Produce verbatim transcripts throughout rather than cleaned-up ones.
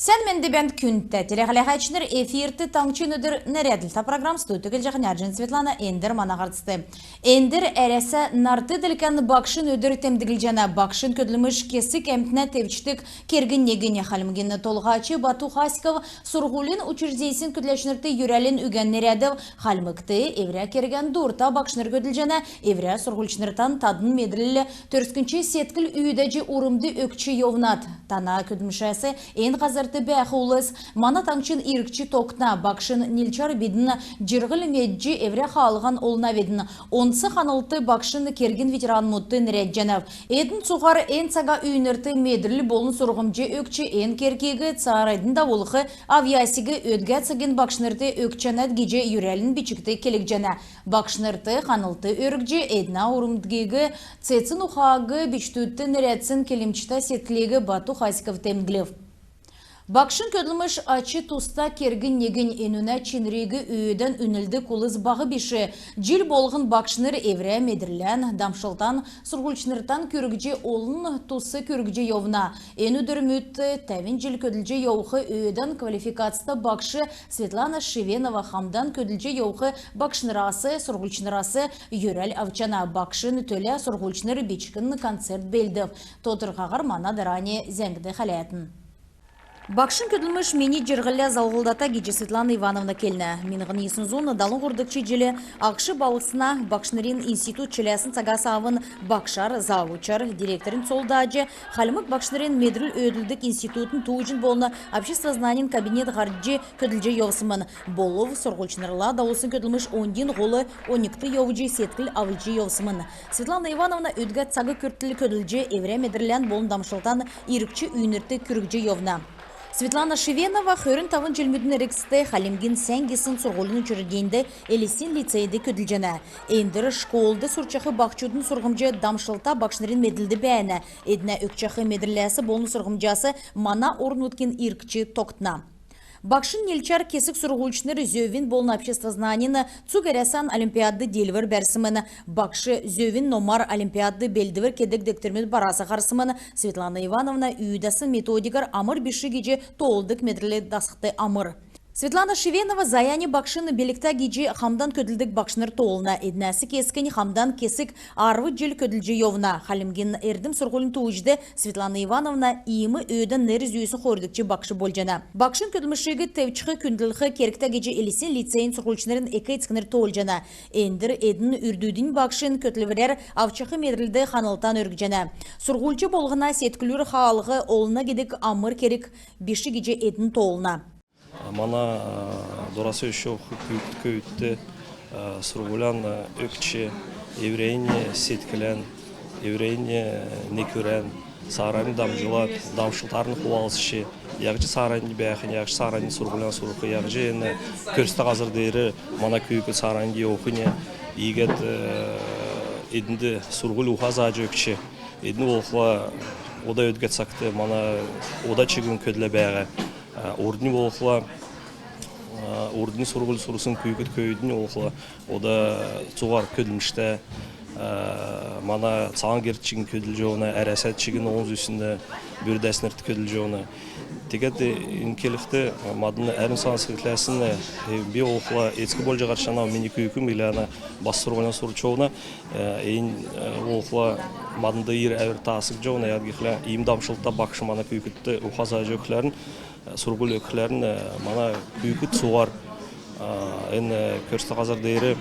Сән менд бәәнт, күндтә телехәләһәчнр! Эфирт «Таңһчин өдр» нерәдлһтә программ. Студьд Түгел Җаһнярҗин Светлана. Эндр мана һарцд. Эндр Әрәсә нарт-делкән багшин өдр темдглҗәнә. Багшин көдлмш кесг әмтнә тевчдг кергин негнь. Хальмгин Толһач Бату Хасиков сурһулин учрежденьсин көдләчнрт йөрәлин үгән нерәдв. Хальмгт эврә кергән дурта багшнр көдлҗәнә. Эврә сурһульчнртан тадн медрл, төрскнч седкл үүдәҗ, урмд өгч йовнат. Тана көдлмшәс эн һазрт бәәх улс мана таңһчин иргч тогтна. Багшин нилчәр бидн җирһл медҗ, эврә хаалһан олнавидн. Онц ханлт багшин кергин ветеранмудт нерәдҗәнәв. Эдн цуһар эн цага үйнрт медрл болн сурһмҗ өгч, эн кергиг цааранднь давулх авъясиг өдгә цагин багшнрт өгчәнәт гиҗ йөрәлин бичгт келгдҗәнә. Багшнрт ханлт өргҗ, эднә урмдгиг, цецн ухаг бичкдүдт нерәдсн килмҗтә седклиг Бату Хасиков темдглв. Багшин көдлмш ач-туста кергин негнь. Энүнә чинриг өөдән үнлдг улс баһ биш. Җил болһн багшнр эврә медрлән, дамшлтан, сурһульчнртан күргҗ, олн тус күргҗ йовна. Эн өдрмүдт тәвн җил көдлҗ йовх өөдән квалификацта багш Светлана Шивенова хамдан көдлҗ йовх багшнрас, сурһульчнрас йөрәл авчана. Багшин төлә сурһульчнр бичкн концерт белдв. Тодрхаһар мана дарани зәңгд хәләтн. Багшин көдлмш мини җирһллә залһлдата гиҗ Светлана Ивановна келнә. Миңһн йисн зун далн һурвдгч җил Агш балһсна багшнрин институт чиләсн цагас авн багшар, завучар, директорин цол даҗ, Хальмг багшнрин медрл өөдлүлдг институтин тууҗин болн обществознанин кабинет һардҗ көдлҗ йовсмн. Болв сурһульчнрла давулсн көдлмш оньдин һол оньгт йовҗ, седкл авч йовсмн. Светлана Ивановна өдгә цаг күртл көдлҗ, эврә медрлән болн дамшлтан иргч үйнрт күргҗ йовна. Светлана Шивенова хөрн тавн җилмүдин эргцд Хальмгин сән гисн сурһулин учрежденьд, Элстин лицейд көдлҗәнә. Эндр школд сурчах баһчудын сурһмҗ дамшлта багшнрин медлд бәәнә. Эднә өгчәх медрләс болн сурһмҗас мана орн-нутгин иргч тогтна. Багшин нилчәр кесг сурһульчнр зөвин болн обществознанин цуг Әрәсән олимпиадд диилвр бәрсмн. Багш зөвин номар олимпиадд белдвр кедг дегтрмүд барас һарсмн. Светлана Ивановна үүдәсн методикар амр биш гиҗ тоолдг медрл дасхд амр. Светлана Шивенова заяни багшин билгтә гиҗ хамдан көдлдг багшнр тоолна. Эднәс кесгнь хамдан кесг арв җил көдлҗ йовна. Хальмгин эрдм-сурһулин тууҗд Светлана Ивановна иим өөдән нер зүүсн хойрдгч багш болҗана. Багшин көдлмшиг тевчх, күндлх кергтә гиҗ Элстин лицейин сурһульчнрин эк-эцкнр тоолҗана. Эндр эдн үрдүднь багшин көтлврәр авчах медрлд ханлтан өргҗәнә. Сурһульч болһна седклүр хаалһ олна гидг амр керг биш гиҗ эдн тоолна. Мана, а, дорас өсч йовх күүкд көвүдт, а, сурһулян, а, өгч, эврәннь седклән, эврәннь, а, некврән цааранднь дамҗулад, дамшлтарн хувалцҗ, яһҗ цааранднь бәәхнь, яһҗ цааранднь сурһулян сурх, яһҗ эн көрстә һазр деер мана күүкд цааранднь йовхнь, иигәд, а, эднд сурһуль уха зааҗ өгч, эдн болхла ода өдгә цагт мана ода чигн көдлә бәәһәд. А, урднь болхла, а, урднь сурһуль сурсн күүкд көвүднь болхла ода цуһар көдлмштә, а, мана Цаһан герт чигн көдлҗ йовна, Әрәсәд чигн олн зүсн бүрдәснрт көдлҗ йовна. Тегәд эн келхд, мадн әрүн сансхгләсн, э, би болхла эцк болҗ һарчана, мини күүкн Миляна бас сурһулян сурч йовна. Э, эн, э, болхла маднд йир әвр таасгдҗ йовна, яһад гихлә иим дамшлта багш мана күүкдт уха зааҗ өгхләрн, э, сурһуль өгхләрн, э, мана күүкд цуһар, э, эн, э, көрстә һазр деер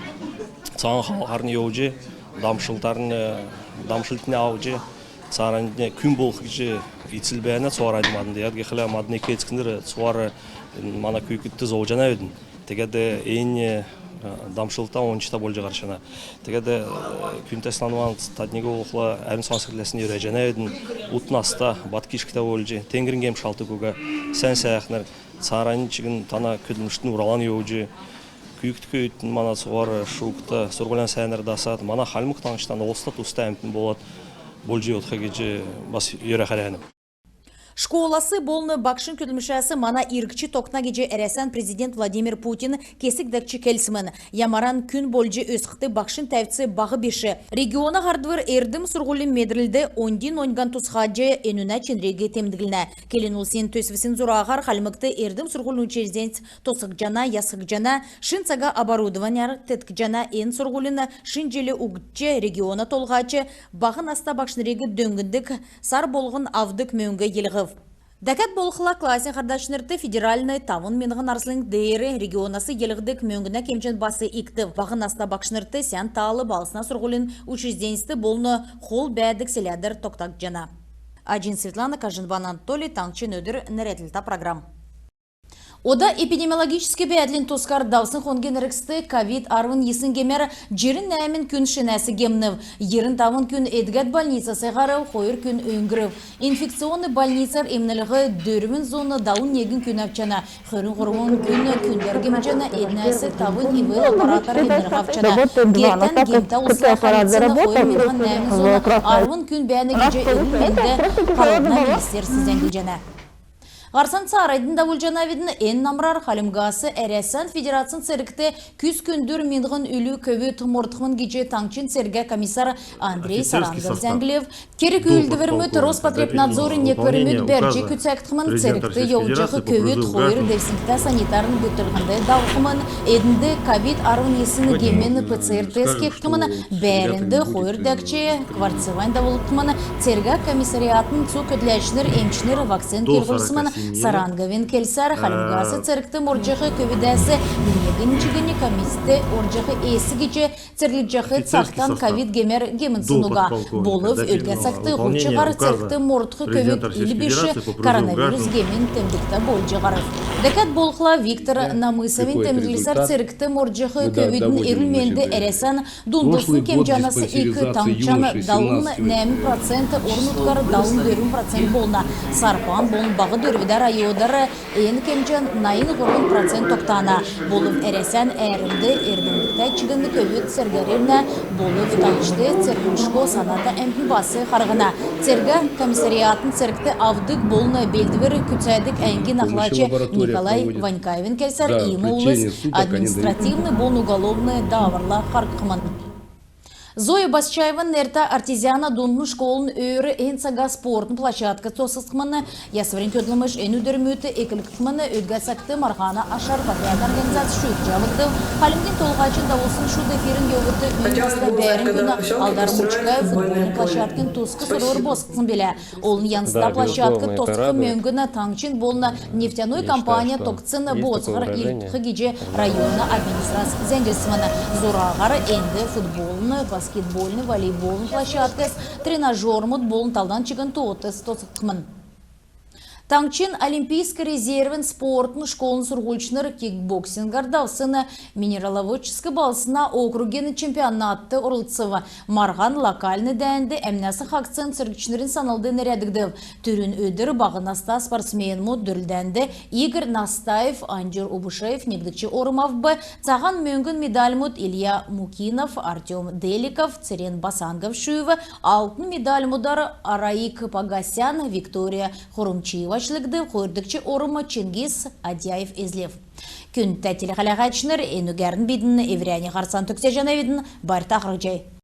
цаһан хаалһарн йовҗ, дамшлтарн, э, дамшлтнь авҗ, цааранднь күн болх гиҗ ицл бәәнә цуһараннь маднд. Яһад гихлә мадн эк-эцкнр цуһар, э, мана күүкдт зовҗанавидн. Тегәд эн, э, дамшлта ончта болҗ һарчана. Тегәд, э, күндтә Светлана Ивановна, тадниг болхла әрүн сансхгләсн йөрәҗәнәвидн, ут наста, бат кишгтә болҗ, теңгрин гем шалтг уга, сән сәәхнр, цааранднь чигн тана көдлмштн уралан йовҗ, күүкд көвүдтн мана цуһар шугта сурһулян сәәнәр дасад, мана Хальмг Таңһчтан олзта туста әмтн болад, болҗ йовтха гиҗ бас йөрә хәләнәв. Школас болн багшин көдлмшәс мана иргч тогтна гиҗ Әрәсән президент Владимир Путин кесг дәкҗ келсмн. Ямаран күн болҗ өскхд багшин тәвц баһ биш. Региона һардвр эрдм-сурһулин медрлд оньдин оньган тусхаҗ, энүнә чинриг темдглнә. Келн улсин төсвсин зураһар Хальмгт эрдм-сурһулин учрежденьс тосхгдҗана, ясгдҗана, шин цага оборудованяр теткҗәнә. Эн сурһулин шин җил угтҗ региона толһач баһ наста багшнриг дөңндг, сар болһн авдг мөңг йилһв. Дәкәд болхла классин һардачнрт федеральн тавн миңһн арслң деер регионас йилһдг мөңгнә кемҗән бас икдв. Баһ наста багшнрт сән таал балһсна сурһулин учрежденьст болн хол бәәдг селәдәр тогтагдҗана. Аҗин Светлана, Кажинбан Анатолий, «Таңһчин өдр» нерәдлтә программ. Ода эпидемиологическ бәәдлин тускар. Давсн хонгин эргцд ковид арвн йисн гемәр җирн нәәмн күн шинәс гемнв. Йирн тавн күн эдгәд больницас һарв, хойр күн өңгрв. Инфекционн больницар эмнлһ дөрвн зун далн негн күн авчана. Хөрн һурвн күн күндәр гемнҗәнә, эднәс тавн ИВЛ аппаратар эмнлһ авчана. Гертән гемтә улсла харһцсн хойр миңһн нәәмн зун арвн күн бәәнә гиҗ эрүл-менд харлһна министерств зәңглҗәнә. Һарцан цааранднь давулҗанавидн. Эн намрар Хальмгас Әрәсән Федерацин цергт күс күндүр миңһн үлү көвүд мордхмн гиҗ таңһчин цергә комиссар Андрей Сарангов зәңглв. Керг-үүлдврмүд Роспотребнадзорин некврмүд бәрҗ күцәгдхмн. Цергт йовҗах көвүд хойр девсңтә санитарн бүртклһнд давхмн. Эднд ковид арвн йисн гемин ПЦР-тест кегдхмн. Бәәрнд хойр дәкҗ кварцевань давулгдхмн. Цергә комиссариатын цуг көдләчнр, эмчнр вакцин кеерүлсмн. Саранговин келсәр, Хальмгас цергт мордҗах көвүдәс негнь чигн комисст орҗах эс гиҗ церглҗәх цагтан ковид гемәр гемнсн уга. Болв өдгә цагт һуч һар цергт мордх көвүд ил биш коронавирус гемин темдгтә болҗ һарв. Дәкәд болхла Виктор Намысовин темдглсәр, цергт мордҗах көвүдин эрүл-менд Әрәсән дундусн кемҗәнәс ик. Таңһчан далн нәәмн процент, орн-нутгар далн дөрвн процент болна. Сарпан болн Баһ Дөрвдә районар эн кемҗән найн һурвн процент тогтана. Болв Әрәсән әәрмд эрдмтә чигн көвүд цергәр ирнә. Болв таңһчд цергүлшго саната әмтн бас харһна. Цергә комиссариатын цергт авдг болн белдвр күцәдг әңгин ахлач Николай Ванькаевин келсәр, иим улс административн болн уголовн дааврла харһхмн. Зоя Басчаеван нертә Артезиана дундын школын өөр эн цага спортын площадк тосхгдхмн. Ясврин көдлмш эн өдрмүдт эклгдхмн. Өдгә цагт марһана ашар патриотн организац шүүҗ авгдв. Хальмгин Толһачин давулсн шуд эфирин йовудт эн наста бәәрн күн Алдар Мучкаев футбольн площадкин туск сурвр босхсн билә. Олн янзта площадк тосхх мөңгн таңһчин болн нефтяной компания тогтсн бооцаһар илдкх гиҗ района администрац зәңглсмн. Зураһар энд футболын, баскетболын, волейболын площадкс, тренажермуд болн талдан чигн тоотс тосхгдхмн. Таңһчин олимпийск резервин спортын школын сурһульчнр кикбоксингар давсн Минераловодческ балһсна округин чемпионатд орлцв. Марһан локальн дәәнд әмнәсн хаһцсн цергчнрин санлд нерәдгдв. Түрүн өдр баһ наста спортсменмуд дөрлдәнд Игорь Настаев, Анҗур Убушеев негдгч орм авв. Цаһан мөңгн медальмуд Илья Мукинов, Артем Деликов, Церен Басангов шүүв. Алтн медальмудар Араик Погосян, Виктория Хурумчиева ачлгдв. Хойрдгч орм Чингис Адяев эзлв. Күндтә телехәләһәчнр, энүгәрн бидн эврәннь һарцан төгсәҗәнәвидн. Байрта харһий.